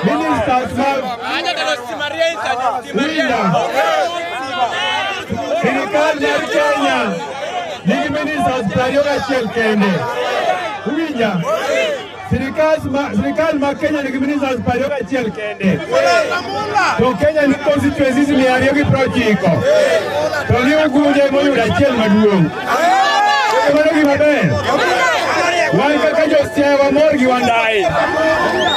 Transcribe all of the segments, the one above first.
Ministers mag Winja. Sirikal mar Kenya nigi ministers 21 kende. Uwinja? Sirikal ma Kenya nigi ministers 21 kende. To Kenya ni constituencies 290. To ni Ugunja emoyudo achiel maduong'. Mano gima ber. Wan kaka jo Siaya wamor gi Wandayi.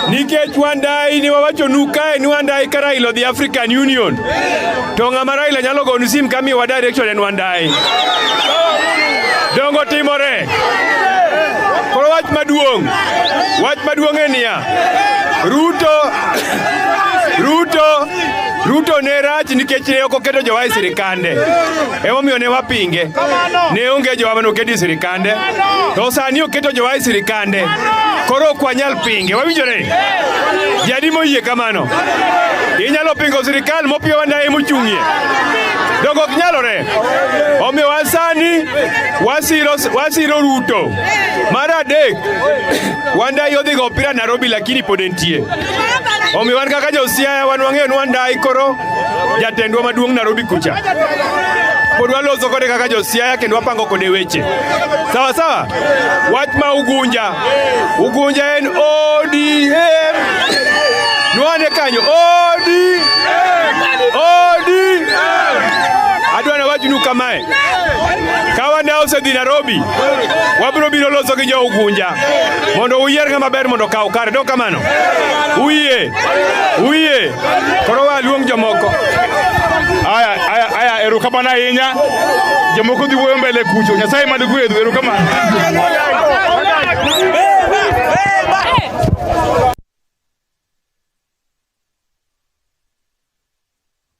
Nikech Wandayi ni wawachonu kae ni Wandayi ka Raila odhi African Union. To ng'ama Raila nyalo gonu sim kamiyowa direction en Wandayi. Dongo timore. Koro wach maduong'. Wach maduong' en niya. Ruto ne rach nikech ne ok oketo jowa e sirikande. Emomiyo ne wapinge. Ne onge jowa mane oketo e sirikande. To sani oketo jowa e sirikande. Koro ok wanyal pinge. Wawinjore? Jadi moyie kamano. Inyalo pingo sirikal mopiyo Wandayi mochung'ie. Dongo ok nyalore. Omiyo wan sani wasiro Ruto. Mar adek, Wandayi odhi go opira Nairobi lakini pod entie. Omiyo wan kaka jo Siaya wan wang'eyo ni Wandayi koro jatendwa maduong' Nairobi kucha. Pod waloso kode kaka jo Siaya kendo wapango kode weche. Sawa sawa? Wach ma Ugunja. Ugunja en ODM. Nwane kanyo ODM. ODM. Adwa nawachnu kamae. Ka Wandayi osedhi Nairobi, wabiro biro loso gi jo Ugunja mondo uyier ng'ama ber mondo okaw kare. Dok kamano? Uyie? Uyie? Koro waluong jomoko. Aya, aya, aya, erokamano ahinya. Jomoko dhi wuoyo mbele kucho. Nyasaye mad gwedhu, erokamano.